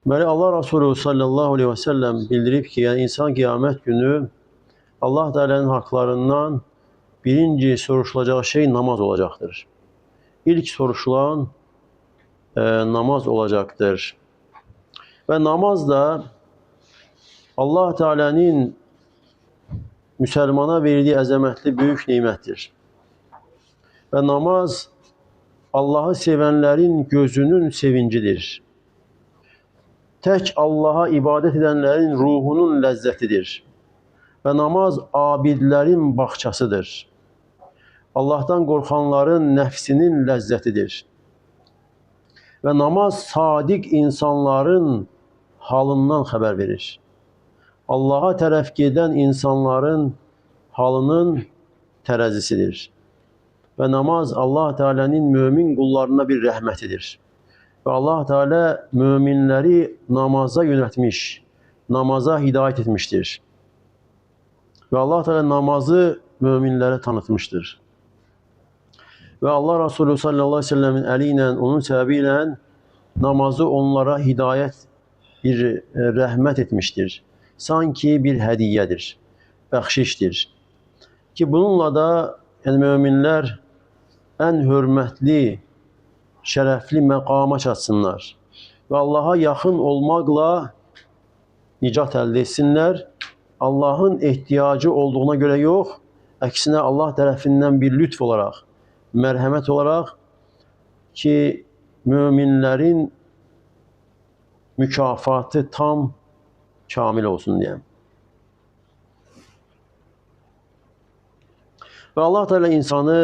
Deməli, Allah Resulü sallallahu aleyhi və səlləm bildirib ki, yəni insan qiyamət günü Allah Teala'nın haqlarından birinci soruşulacağı şey namaz olacaqdır. İlk soruşulan namaz olacaqdır. Və namaz da Allah Teala'nın müsəlmana verdiyi əzəmətli böyük nimətdir. Və namaz Allahı sevənlərin gözünün sevincidir. Tək Allaha ibadət edənlərin ruhunun ləzzətidir. Və namaz abidlərin bağçasıdır. Allahdan qorxanların nəfsinin ləzzətidir. Və namaz sadiq insanların halından xəbər verir. Allaha tərəf gedən insanların halının tərəzisidir. Və namaz Allah Teala'nın mömin qullarına bir rəhmətidir. Və Allah Teala möminləri namaza yönəltmiş, namaza hidayət etmişdir. Və Allah Teala namazı möminlərə tanıtmışdır. Və Allah Resulü sallallahu aleyhi ve sellemin əli ilə, onun səbəbi ilə namazı onlara hidayət, bir rəhmət etmişdir. Sanki bir hədiyyədir, bəxşişdir. Ki bununla da yəni möminlər ən hörmətli, şərəfli məqama çatsınlar və Allaha yaxın olmaqla nicat əldə etsinlər. Allahın ehtiyacı olduğuna görə yox, əksinə Allah tərəfindən bir lütf olaraq, mərhəmət olaraq ki, möminlərin mükafatı tam, kamil olsun deyə. Və Allah Teala insanı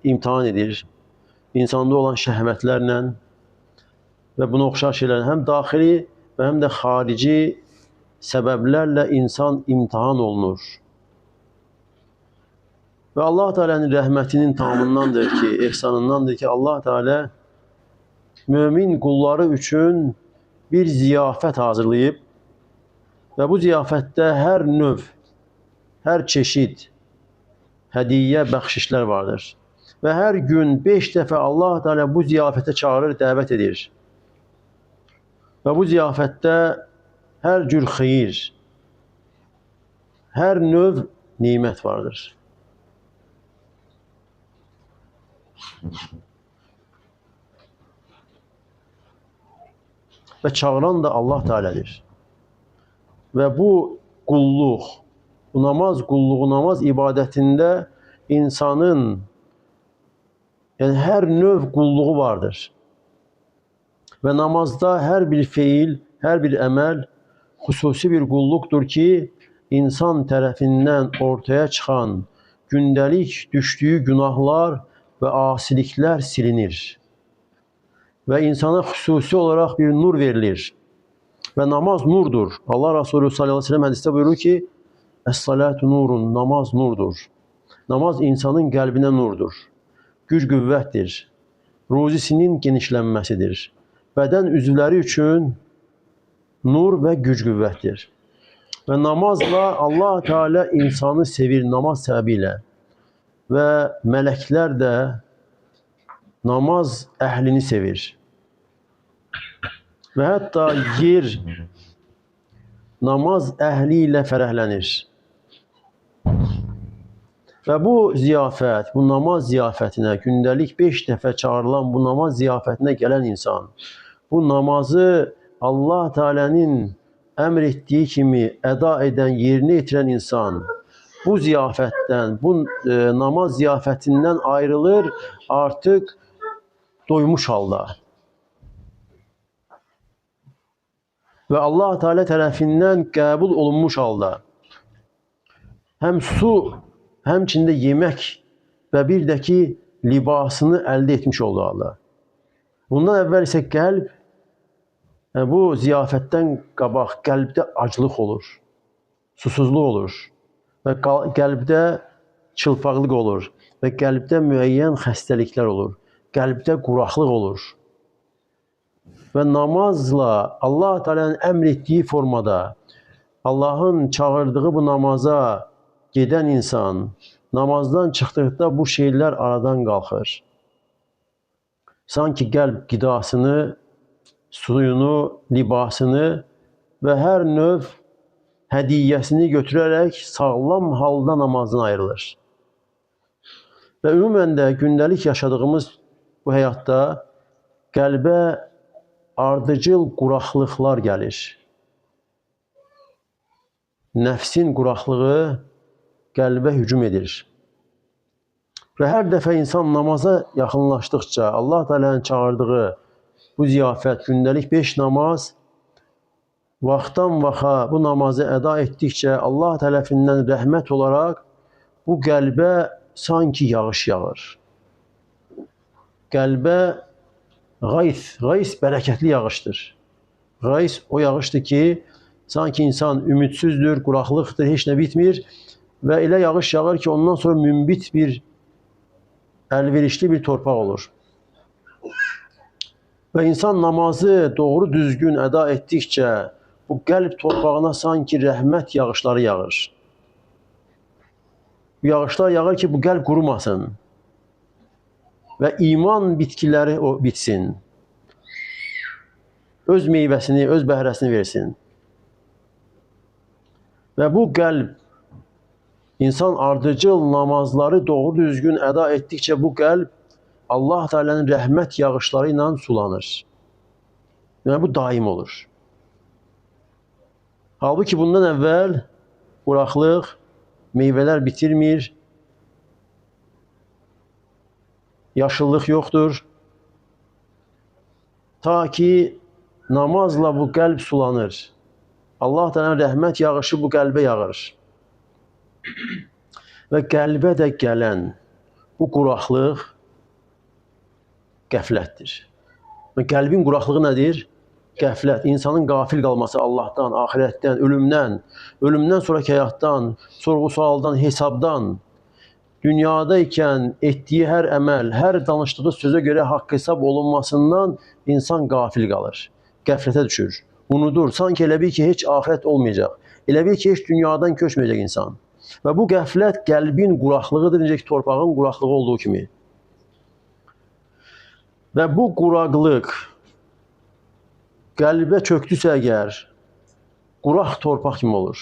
imtihan edir. İnsanda olan şəhvətlərlə və buna oxşar şeylərlə həm daxili və həm də xarici səbəblərlə insan imtihan olunur. Və Allah Teala'nın rəhmətinin tamamındandır ki, ehsanındandır ki, Allah Teala mömin qulları üçün bir ziyafət hazırlayıb və bu ziyafətdə hər növ, hər çeşid hədiyyə, bəxşişlər vardır. Və hər gün 5 dəfə Allah Teala bu ziyafətə çağırır, dəvət edir. Və bu ziyafətdə hər cür xeyir, hər növ nimət vardır. Və çağıran da Allah Teala'dır. Və bu qulluq, bu namaz qulluğu, namaz ibadətində insanın yəni hər növ qulluğu vardır. Və namazda hər bir feil, hər bir əməl xüsusi bir qulluqdur ki, insan tərəfindən ortaya çıxan gündəlik düşdüyü günahlar və asiliklər silinir. Və insana xüsusi olaraq bir nur verilir. Və namaz nurdur. Allah Resulü sallallahu aleyhi ve sellem hədisdə buyurur ki, Es-salatu nurun, namaz nurdur. Namaz insanın qəlbinə nurdur. Güc qüvvətdir. Ruzisinin genişlənməsidir. Bədən üzvləri üçün nur və güc qüvvətdir. Və namazla Allah Teala insanı sevir namaz səbəbilə. Və mələklər də namaz əhlini sevir. Və hətta yer namaz əhli ilə fərəhlənir. Və bu ziyafət, bu namaz ziyafətinə, gündəlik 5 dəfə çağırılan bu namaz ziyafətinə gələn insan, bu namazı Allah Teala'nın əmr etdiyi kimi əda edən, yerinə yetirən insan, bu ziyafətdən, bu namaz ziyafətindən ayrılır, artıq doymuş halda. Və Allah Teala tərəfindən qəbul olunmuş halda həm su, həmçində yemək və bir də ki libasını əldə etmiş oldu halda. Bundan əvvəl isə qəlb, yəni bu ziyafətdən qabaq qəlbdə aclıq olur, susuzluq olur və qəlbdə çılpaqlıq olur və qəlbdə müəyyən xəstəliklər olur, qəlbdə quraqlıq olur. Və namazla Allah Teala'nın əmr etdiyi formada Allahın çağırdığı bu namaza gedən insan namazdan çıxdıqda bu şeylər aradan qalxır. Sanki qəlb qidasını suyunu, libasını və hər növ hədiyyəsini götürərək sağlam halda namazdan ayrılır. Və ümumən də gündəlik yaşadığımız bu həyatda qəlbə ardıcıl quraqlıqlar gəlir. Nəfsin quraqlığı qəlbə hücum edir. Və hər dəfə insan namaza yaxınlaşdıqca Allah Teala'nın çağırdığı bu ziyafət, gündəlik 5 namaz, vaxtdan vaxa bu namazı əda etdikcə Allah tərəfindən rəhmət olaraq bu qəlbə sanki yağış yağır. Qəlbə qays bərəkətli yağışdır. Qays o yağışdır ki, sanki insan ümidsüzdür, quraqlıqdır, heç nə bitmir və elə yağış yağır ki, ondan sonra münbit bir, əlverişli bir torpaq olur. Və insan namazı doğru düzgün əda etdikcə bu qəlb torpağına sanki rəhmət yağışları yağır. Bu yağışlar yağır ki, bu qəlb qurumasın və iman bitkiləri o bitsin. Öz meyvəsini, öz bəhrəsini versin. Və bu qəlb, insan ardıcıl namazları doğru düzgün əda etdikcə bu qəlb Allah Teala'nın rəhmət yağışları ilə sulanır. Yəni bu daim olur. Halbuki bundan əvvəl quraqlıq, meyvələr bitirmir, yaşıllıq yoxdur. Ta ki namazla bu qəlb sulanır. Allah Teala'nın rəhmət yağışı bu qəlbə yağır. Və qəlbə də gələn bu quraqlıq qəflətdir. Və qəlbin quraqlığı nədir? Qəflət, insanın qafil qalması Allahdan, axirətdən, ölümdən, ölümdən sonraki həyatdan, sorğu-sualdan, hesabdan, dünyada ikən etdiyi hər əməl, hər danışdığı sözə görə haqq hesab olunmasından insan qafil qalır, qəflətə düşür, unudur. Sanki elə bil ki, heç axirət olmayacaq, elə bil ki, heç dünyadan köçməyəcək insan. Və bu qəflət qəlbin quraqlığıdır, necə ki, torpağın quraqlığı olduğu kimi. Və bu quraqlıq qəlbə çöktüsə əgər, quraq torpaq kimi olur.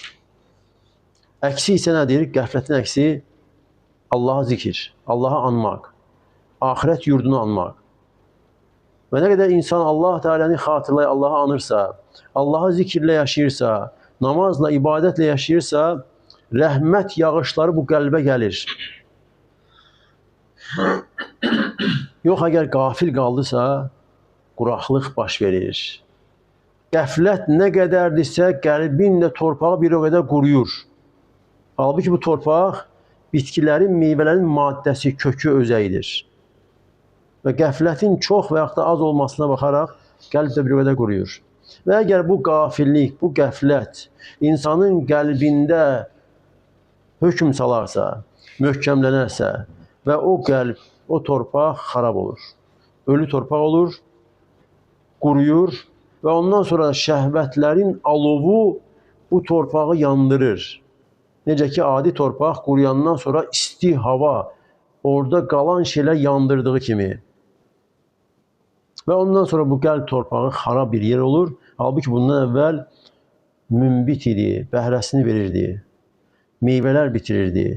Əksi isə nədir? Qəflətin əksi Allah'a zikir, Allah'a anmaq, axirət yurdunu anmaq. Və nə qədər insan Allah Teala'nı xatırlayır, Allah'ı anırsa, Allah'ı zikirlə yaşayırsa, namazla, ibadətlə yaşayırsa, rəhmət yağışları bu qəlbə gəlir. Yox, əgər qafil qaldısa, quraqlıq baş verir. Qəflət nə qədərdirsə, qəlbin də torpağı bir o qədər quruyur. Halbuki bu torpaq bitkilərin, meyvələrin maddəsi, kökü, özəyidir. Və qəflətin çox və yaxud da az olmasına baxaraq qəlb də bir o qədər quruyur. Və əgər bu qafillik, bu qəflət insanın qəlbində hökm salarsa, möhkəmlənərsə və o qəlb, o torpaq xarab olur. Ölü torpaq olur, quruyur və ondan sonra şəhvətlərin alovu bu torpağı yandırır. Necə ki, adi torpaq quruyandan sonra isti hava orada qalan şeylər yandırdığı kimi. Və ondan sonra bu qəlb torpağı xarab bir yer olur. Halbuki bundan əvvəl münbit idi, bəhrəsini verirdi, meyvələr bitirirdi.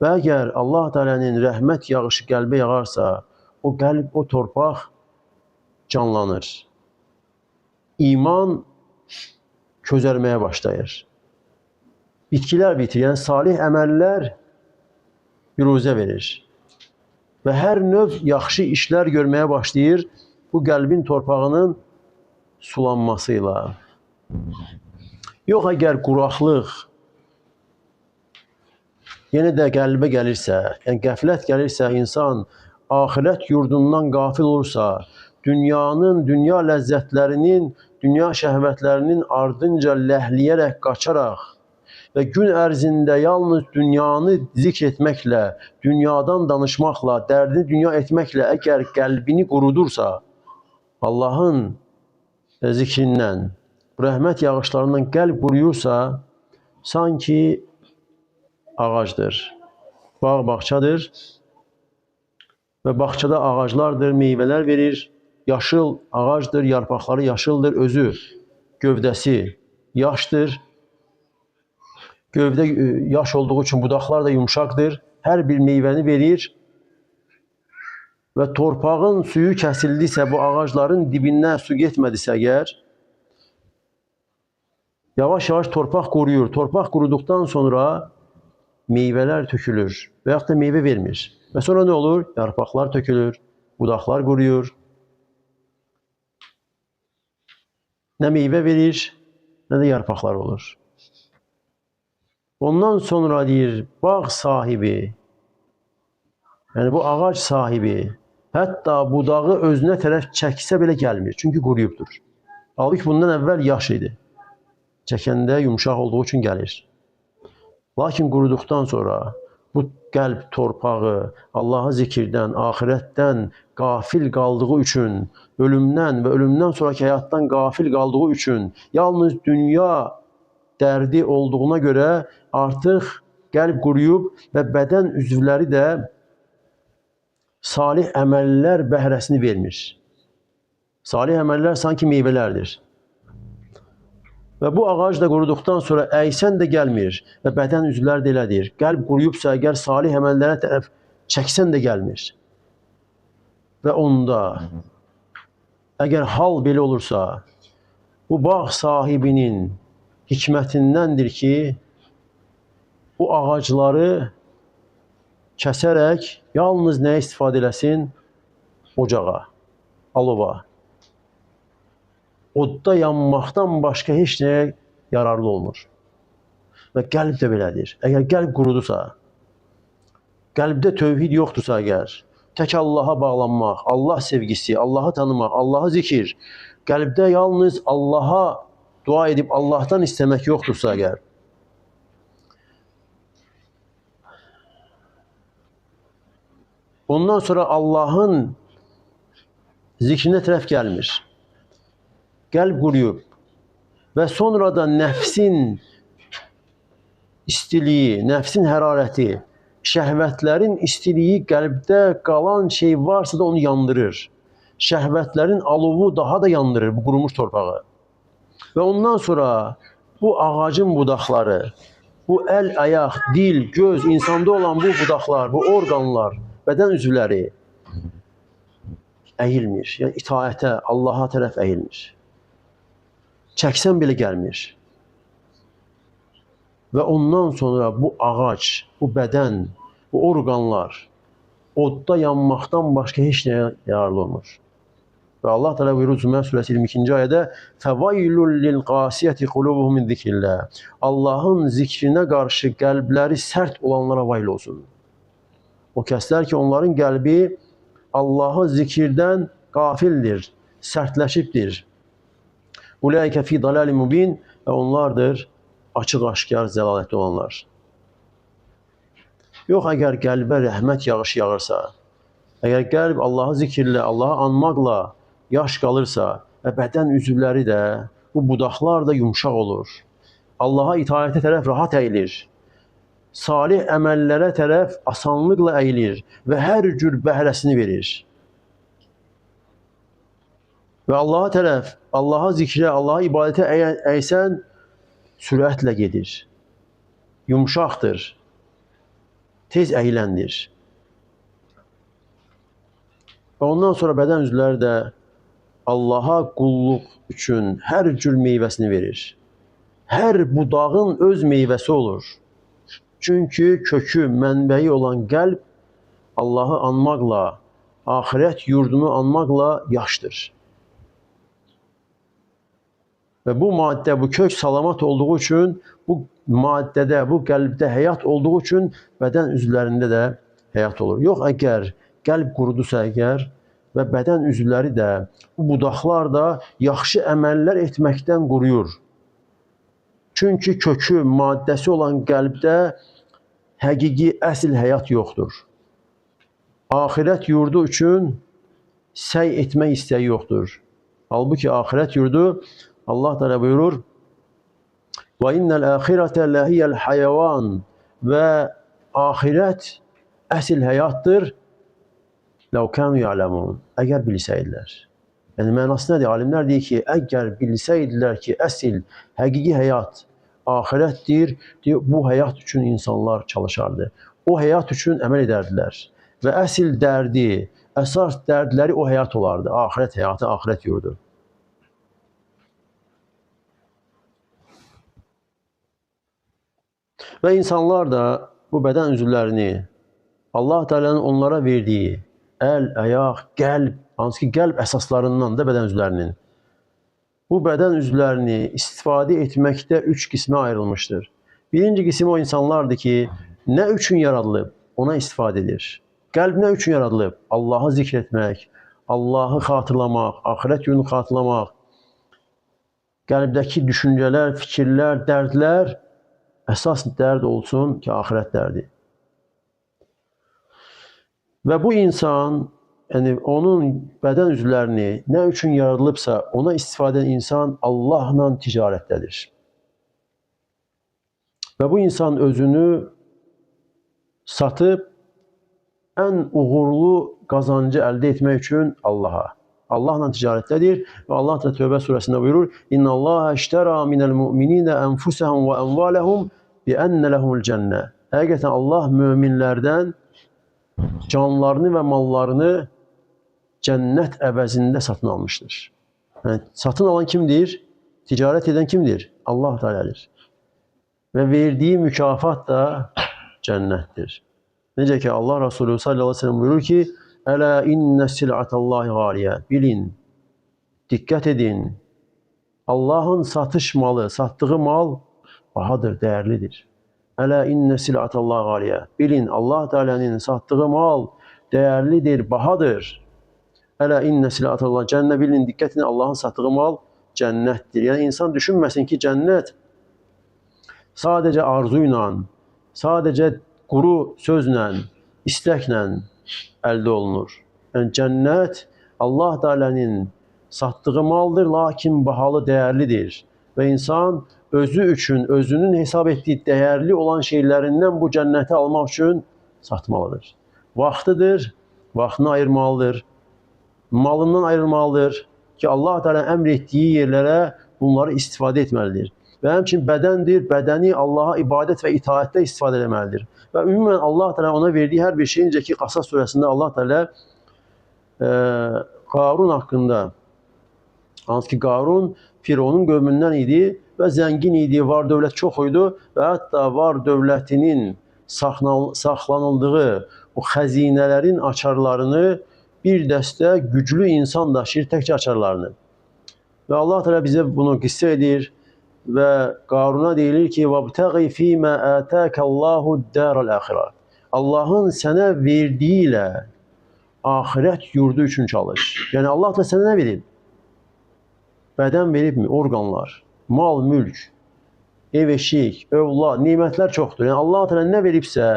Və əgər Allah Teala'nın rəhmət yağışı qəlbə yağarsa, o qəlb, o torpaq canlanır. İman közərməyə başlayır. Bitkilər bitir, yəni salih əməllər büruzə verir. Və hər növ yaxşı işlər görməyə başlayır bu qəlbin torpağının sulanmasıyla. Yox, əgər quraqlıq yenə də qəlbə gəlirsə, yəni qəflət gəlirsə, insan axirət yurdundan qafil olursa, dünyanın, dünya ləzzətlərinin, dünya şəhvətlərinin ardınca ləhliyərək, qaçaraq və gün ərzində yalnız dünyanı zikr etməklə, dünyadan danışmaqla, dərdini dünya etməklə əgər qəlbini qurudursa, Allahın zikrindən, rəhmət yağışlarından qəlb quruyursa, sanki ağacdır, bağ bağçadır və bağçada ağaclardır, meyvələr verir. yaşıl ağacdır, yarpaqları yaşıldır, özü, gövdəsi yaşdır. Gövdə yaş olduğu üçün budaqlar da yumşaqdır. Hər bir meyvəni verir və torpağın suyu kəsildisə, bu ağacların dibindən su getmədisə əgər, yavaş-yavaş torpaq quruyur. Torpaq quruduqdan sonra meyvələr tökülür və yaxud da meyvə vermir. Və sonra nə olur? Yarpaqlar tökülür, budaqlar quruyur. Nə meyvə verir, nə də yarpaqlar olur. Ondan sonra deyir, bağ sahibi, yəni bu ağac sahibi, hətta budağı özünə tərəf çəksə belə gəlmir. Çünki quruyubdur. Halbuki bundan əvvəl yaş idi. Çəkəndə yumşaq olduğu üçün gəlir. Lakin quruduqdan sonra bu qəlb torpağı Allahı zikirdən, axirətdən qafil qaldığı üçün, ölümdən və ölümdən sonraki həyatdan qafil qaldığı üçün, yalnız dünya dərdi olduğuna görə artıq qəlb quruyub və bədən üzvləri də salih əməllər bəhrəsini vermir. Salih əməllər sanki meyvələrdir. Və bu ağac da quruduqdan sonra əysən də gəlmir və bədən üzvləri də elədir. Qəlb quruyubsa əgər salih əməllərə tərəf çəksən də gəlmir. Və onda əgər hal belə olursa, bu bağ sahibinin hikmətindəndir ki, bu ağacları kəsərək yalnız nəyə istifadə eləsin? Ocağa, alova. Odda yanmaqdan başqa heç nəyə yararlı olmur. Və qəlb də belədir. Əgər qəlb qurudusa, qəlbdə tövhid yoxdursa əgər, tək Allaha bağlanmaq, Allah sevgisi, Allahı tanımaq, Allahı zikir, qəlbdə yalnız Allaha dua edib Allahdan istəmək yoxdursa əgər, ondan sonra Allahın zikrinə tərəf gəlmir. Qəlb quruyub və sonra da nəfsin istiliyi, nəfsin hərarəti, şəhvətlərin istiliyi qəlbdə qalan şey varsa da onu yandırır. Şəhvətlərin alovu daha da yandırır bu qurumuş torpağı. Və ondan sonra bu ağacın budaqları, bu əl, ayaq, dil, göz, insanda olan bu budaqlar, bu orqanlar, bədən üzvləri əyilmir. Yəni itaətə, Allaha tərəf əyilmir. Çəksən belə gəlmir. Və ondan sonra bu ağac, bu bədən, bu orqanlar odda yanmaqdan başqa heç nəyə yararlı olmur. Və Allah Teala buyurur Zümər surəsi 22-ci ayədə: "Fəvaylul lil qasiyati qulubuhum min zikrillah." Allahın zikrinə qarşı qəlbləri sərt olanlara vayl olsun. O kəslər ki, onların qəlbi Allahı zikirdən qafildir, sərtləşibdir. Ulaike fi dalalin mubin və onlardır açıq-aşkar zəlalətdə olanlar. Yox, əgər qəlbə rəhmət yağışı yağırsa, əgər qəlb Allahı zikirlə, Allahı anmaqla yaş qalırsa və bədən üzvləri də, bu budaqlar da yumşaq olur. Allaha itaətə tərəf rahat əyilir. Salih əməllərə tərəf asanlıqla əyilir və hər cür bəhrəsini verir. Və Allaha tərəf, Allaha zikrə, Allaha ibadətə əysən, sürətlə gedir. Yumşaqdır. Tez əyiləndir. Və ondan sonra bədən üzvləri də Allaha qulluq üçün hər cür meyvəsini verir. Hər budağın öz meyvəsi olur. Çünki kökü, mənbəyi olan qəlb Allahı anmaqla, axirət yurdunu anmaqla yaşdır. Və bu maddə, bu kök salamat olduğu üçün, bu maddədə, bu qəlbdə həyat olduğu üçün bədən üzvlərində də həyat olur. Yox, əgər qəlb qurudusa əgər və bədən üzvləri də, bu budaqlar da yaxşı əməllər etməkdən quruyur. Çünki kökü, maddəsi olan qəlbdə həqiqi, əsl həyat yoxdur. Axirət yurdu üçün səy etmək istəyi yoxdur. Halbuki axirət yurdu Allah Teala buyurur: "Və innel axirete lehiyel hayavan" və axirət əsl həyatdır. Ləv kanu ya'lemun. Əgər bilsəydilər. Yəni mənası nədir? Alimlər deyir ki, əgər bilsəydilər ki, əsl, həqiqi həyat axirətdir, deyir, bu həyat üçün insanlar çalışardı. O həyat üçün əməl edərdilər. Və əsl dərdi, əsas dərdləri o həyat olardı. Axirət həyatı, axirət yurdu. Və insanlar da bu bədən üzvlərini Allah Teala'nın onlara verdiyi əl, ayaq, qəlb, hansı ki qəlb əsaslarından da bədən üzvlərinin, bu bədən üzvlərini istifadə etməkdə üç qismə ayrılmışdır. Birinci qisim o insanlardır ki, nə üçün yaradılıb, ona istifadə edir. Qəlb nə üçün yaradılıb? Allahı zikr etmək, Allahı xatırlamaq, axirət gününü xatırlamaq. Qəlbdəki düşüncələr, fikirlər, dərdlər əsas dərd olsun ki, axirət dərdi. Və bu insan, yəni onun bədən üzvlərini nə üçün yaradılıbsa, ona istifadə edən insan Allahla ticarətdədir. Və bu insan özünü satıb ən uğurlu qazancı əldə etmək üçün Allaha. Allahla ticarətdədir və Allah da Tövbə surəsində buyurur: "İnna Allaha iştara minəl mu'minina enfusahum və amvalahum bi enne lehumul cennə." Həqiqətən Allah möminlərdən canlarını və mallarını cənnət əvəzində satın almışdır. Yəni, satın alan kimdir? Ticarət edən kimdir? Allah Teala'dır. Və verdiyi mükafat da cənnətdir. Necə ki Allah Resulü sallallahu aleyhi ve sellem buyurur ki: "Ələ innə sil'atallahi ğaliyə." Bilin, diqqət edin. Allahın satış malı, sattığı mal bahadır, dəyərlidir. Ələ innə sil'atallahi ğaliyə. Bilin, Allah Teala'nın sattığı mal dəyərlidir, bahadır. Ələ innə sil'atallahi cənnə. Bilin, diqqət edin, Allahın sattığı mal cənnətdir. Yəni insan düşünməsin ki, cənnət sadəcə arzuyla, sadəcə quru sözlə, istəklə əldə olunur. Yəni cənnət Allah Teala'nın sattığı maldır, lakin bahalı, dəyərlidir. Və insan özü üçün, özünün hesab etdiyi dəyərli olan şeylərindən bu cənnəti almaq üçün satmalıdır. Vaxtıdır, vaxtını ayırmalıdır, malından ayırmalıdır ki, Allah Teala əmr etdiyi yerlərə bunları istifadə etməlidir. Və həmçinin bədəndir, bədəni Allaha ibadət və itaətdə istifadə etməlidir. Və ümumən Allah Teala ona verdiyi hər bir şey, necə ki Qasas surəsində Allah Teala Qarun haqqında, hansı ki Qarun Fironun qövmündən idi və zəngin idi, var dövlət çox idi və hətta var dövlətinin saxlanıldığı o xəzinələrin açarlarını bir dəstə güclü insan daşıyır, təkcə açarlarını. Və Allah Teala bizə bunu qissə edir və Qaruna deyilir ki: "Vabtəği fīmə ətəkəllahu dərəl əxirə." Allahın sənə verdiyi ilə axirət yurdu üçün çalış. Yəni Allah da sənə nə verib? Bədən veribmi? Orqanlar, mal, mülk, ev, eşik, övlad, nimətlər çoxdur. Yəni Allah Teala nə veribsə,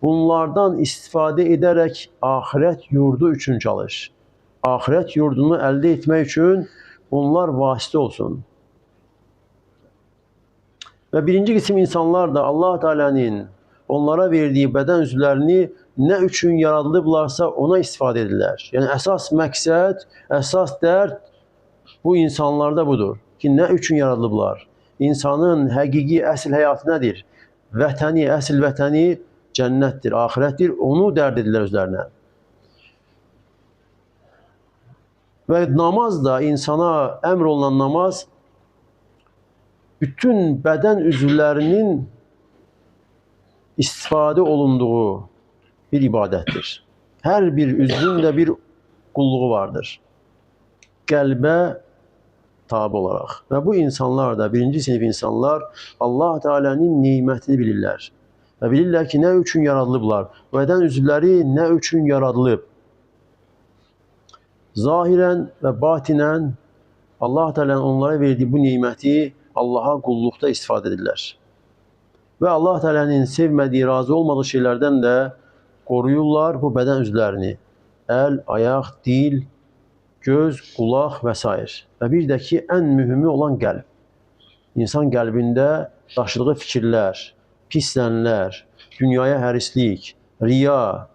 bunlardan istifadə edərək axirət yurdu üçün çalış. Axirət yurdunu əldə etmək üçün bunlar vasitə olsun. Və birinci qisim insanlar da Allah Teala'nın onlara verdiyi bədən üzvlərini nə üçün yaradılıblarsa ona istifadə edirlər. Yəni əsas məqsəd, əsas dərd bu insanlarda budur ki, nə üçün yaradılıblar? İnsanın həqiqi, əsl həyatı nədir? Vətəni, əsl vətəni cənnətdir, axirətdir. Onu dərd edirlər özlərinə. Və namaz da insana əmr olunan namaz bütün bədən üzvlərinin istifadə olunduğu bir ibadətdir. Hər bir üzvün də bir qulluğu vardır. Qəlbə tabi olaraq. Və bu insanlar da, birinci sinif insanlar Allah Teala'nın nimətini bilirlər. Və bilirlər ki, nə üçün yaradılıblar. Bədən üzvləri nə üçün yaradılıb. Zahirən və batinən Allah Teala'nın onlara verdiyi bu niməti Allaha qulluqda istifadə edirlər. Və Allah Teala'nın sevmədiyi, razı olmadığı şeylərdən də qoruyurlar bu bədən üzvlərini. Əl, ayaq, dil, göz, qulaq və s. Və bir də ki, ən mühümü olan qəlb. İnsan qəlbində daşıdığı fikirlər, pis zənnlər, dünyaya hərislik, riya,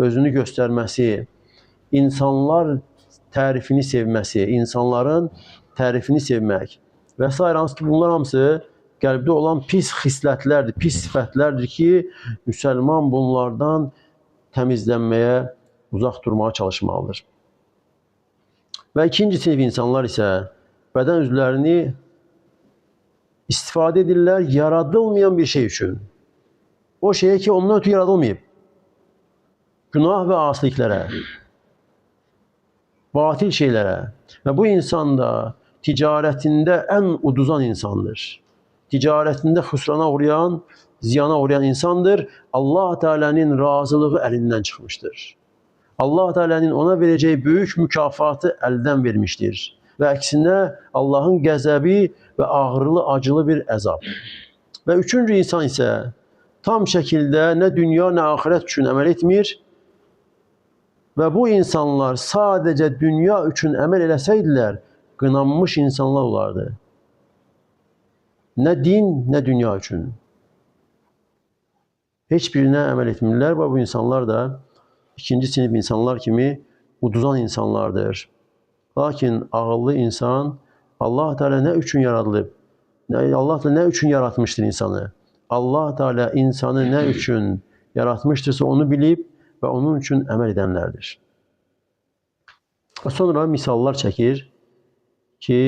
özünü göstərməsi, insanlar tərifini sevməsi, insanların tərifini sevmək və s. Hansı ki, bunlar hamısı qəlbdə olan pis xislətlərdir, pis sifətlərdir ki, müsəlman bunlardan təmizlənməyə, uzaq durmağa çalışmalıdır. Və ikinci sinif insanlar isə bədən üzvlərini istifadə edirlər yaradılmayan bir şey üçün. O şeyə ki, ondan ötürü yaradılmayıb. Günah və asiliklərə, batil şeylərə. Və bu insan da ticarətində ən uduzan insandır. Ticarətində xüsrana uğrayan, ziyana uğrayan insandır. Allah Teala'nın razılığı əlindən çıxmışdır. Allah Teala'nın ona vereceği böyük mükafatı əldən vermişdir. Və əksinə Allahın qəzəbi və ağrılı, acılı bir əzab. Və üçüncü insan isə tam şəkildə nə dünya, nə axirət üçün əməl etmir və bu insanlar sadəcə dünya üçün əməl eləsəydilər, qınanmış insanlar olardı. Nə din, nə dünya üçün. Heç birinə əməl etmirlər və bu insanlar da ikinci sinif insanlar kimi uduzan insanlardır. Lakin ağıllı insan Allah Teala nə üçün yaradılıb? Allah Teala nə üçün yaratmışdır insanı? Allah Teala insanı nə üçün yaratmışdırsa onu bilib və onun üçün əməl edənlərdir. Və sonra misallar çəkir ki,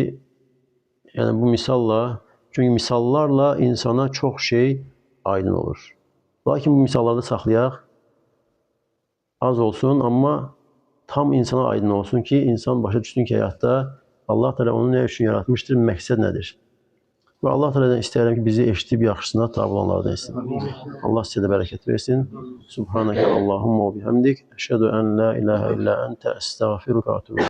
yəni bu misalla, çünki misallarla insana çox şey aydın olur. Lakin bu misallarda saxlayaq, az olsun, amma tam insana aydın olsun ki, insan başa düşsün ki, həyatda Allah Teala onu nə üçün yaratmışdır, məqsəd nədir? Və Allah Teala'dan istəyirəm ki, bizi eşidib yaxşısına tabi olanlardan etsin. Allah sizə də bərəkət versin. Subhaneke Allahumma ve bihamdik. Eşhedü en la ilahe illa ente estağfiruke ve etûbü.